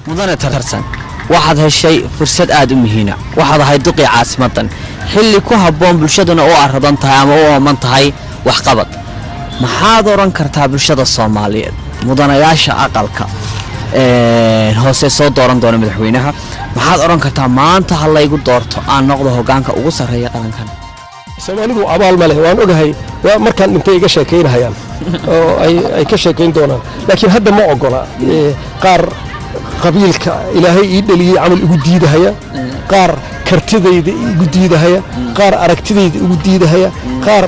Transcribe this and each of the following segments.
Mudane Tarsan, waxaad heshay fursad aad u muhiina. Waxaad ahayd duqii caasimadan xilli ku habboon, bulshaduna u aradan tahay ama u ooman tahay waxqabad. Maxaad odhan kartaa bulshada Soomaaliyeed, mudanayaasha aqalka hoose soo dooran doona madaxweynaha? Maxaad odhan kartaa maanta ha laygu doorto, aan noqdo hogaanka ugu sarreeya qarankan? Soomaalidu abaal ma leh, waan ogahay. Waa markaan dhintay iga sheekaynahayaan oo ay ka sheekayn doonaan, laakiin hadda ma ogola. Qaar qabiilka Ilaahay ii dhaliyey camal igu diidahaya, qaar kartidayda igu diidahaya, qaar aragtidayda igu diidahaya, qaar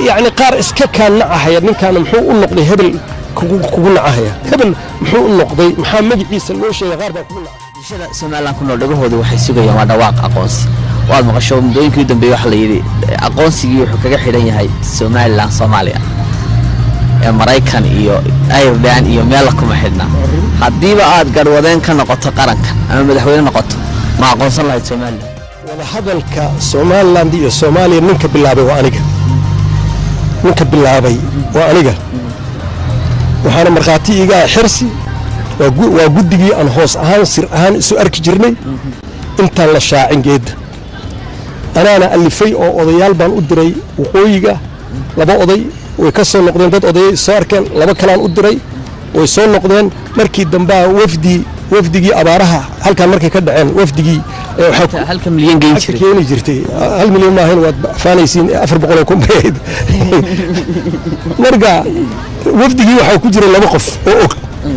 yacni qaar iska kaan nacahaya. Ninkaana muxuu u noqday hebel kugu nacahaya, hebel muxuu u noqday, maxaa magaciisa loo sheegay, qaar baa kugu nacay. Bulshada Somalilan ku nool dhagahooda waxay sugayaan waa dhawaaq aqoonsi. Waad maqasho, muddooyinkii u dambeeyey waxaa la yidhi aqoonsigii wuxuu kaga xidhan yahay Somalilan Soomaaliya ee Maraykan iyo Ireland iyo meela kuma xidhna. Haddiiba aad garwadeen ka noqoto qarankan ama madaxweyne noqoto, ma aqoonsan lahayd Somalilan? Wadahadalka Somaliland iyo Soomaaliya ninka bilaabay waa aniga. Ninka bilaabay waa aniga, waxaana markhaati iigaa Xirsi. Waa guddigii aan hoos ahaan, sir ahaan isu arki jirnay intaan la shaacin geedda. Anaana alifay oo odayaal baan u diray waqooyiga. Laba oday way ka soo noqdeen, dad odayay soo arkeen. Laba kalaan u diray, way soo noqdeen. Markii dambaa wafdi, wafdigii abaaraha halkaan markay ka dhaceen, wafdigii waxaa halka milyan geyn lacagta jiray keeni jirtay. 1 milyan maahayn, waad faanaysiin, 400,000 bay ahayd. Marka wafdigii waxaa ku jiray laba qof oo og.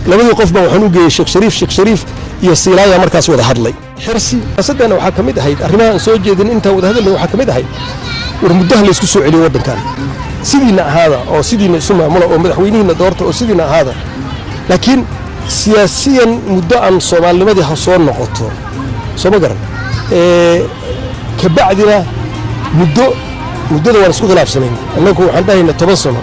Labadii qof baa waxaan u geeyey Sheekh Shariif. Sheekh Shariif iyo Siilaaya markaas wada hadlay. Xirsi siyaasaddeena waxaa ka mid ahayd arrimaha aan soo jeedin intaan wada hadalnay. Waxaa ka mid ahayd, war muddaha laysku soo celiyo waddankan, sidiina ahaada oo sidiina isu maamula oo madaxweynihiina doorta oo sidiina ahaada, laakiin siyaasiyan muddo aan soomaalinimadii ha soo noqoto. Soo ma garan? Kabacdina muddo, muddada waan isku khilaafsanayn. Annagu waxaan dhahaynaa 10 sano,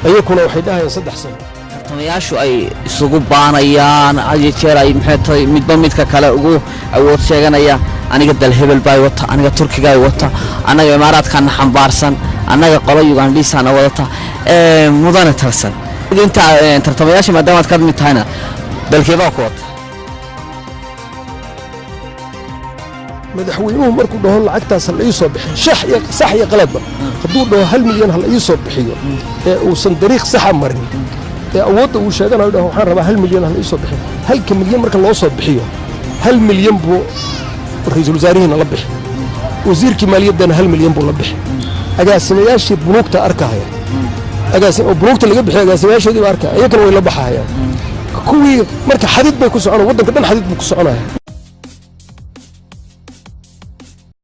ayakuna waxay dhahayaan 3 sano. Tartamayaashu ay isugu baanayaan had iyo jeer, ay maxay tahay, midba midka kale ugu awood sheeganaya: aniga dal hebel baa wata, aniga Turkiga ay wata, annaga Imaaraadkaana xambaarsan, annaga qolo Ugandhiisana wadata. Mudane Tarsan, inta tartamayaasha maadaama aad ka mid tahayna, dalkeebaa ku wata? Madaxweynuhu markuu dhaho lacagtaas ha la ii soo bixiyo, shax iyo sax iyo qaladba hadduu dhaho 1 milyan ha la ii soo bixiyo, ee uusan dariiq saxa marin, ee awoodda uu sheeganayo dhaho waxaan rabaa 1 milyan ha la ii soo bixiyo, halka milyan marka loo soo bixiyo, 1 milyan buu ra'iisul wasaarihiina la bixi, wasiirkii maaliyaddana 1 milyan buu la bixi, agaasimayaashii bunuugta arkahaya, oo bunuugta laga bixiyo agaasimayaashoodii baa arkaya, iyakana way la baxahayaan kuwii. Marka xadid bay ku soconaya, waddanka dhan xadid buu ku soconaya.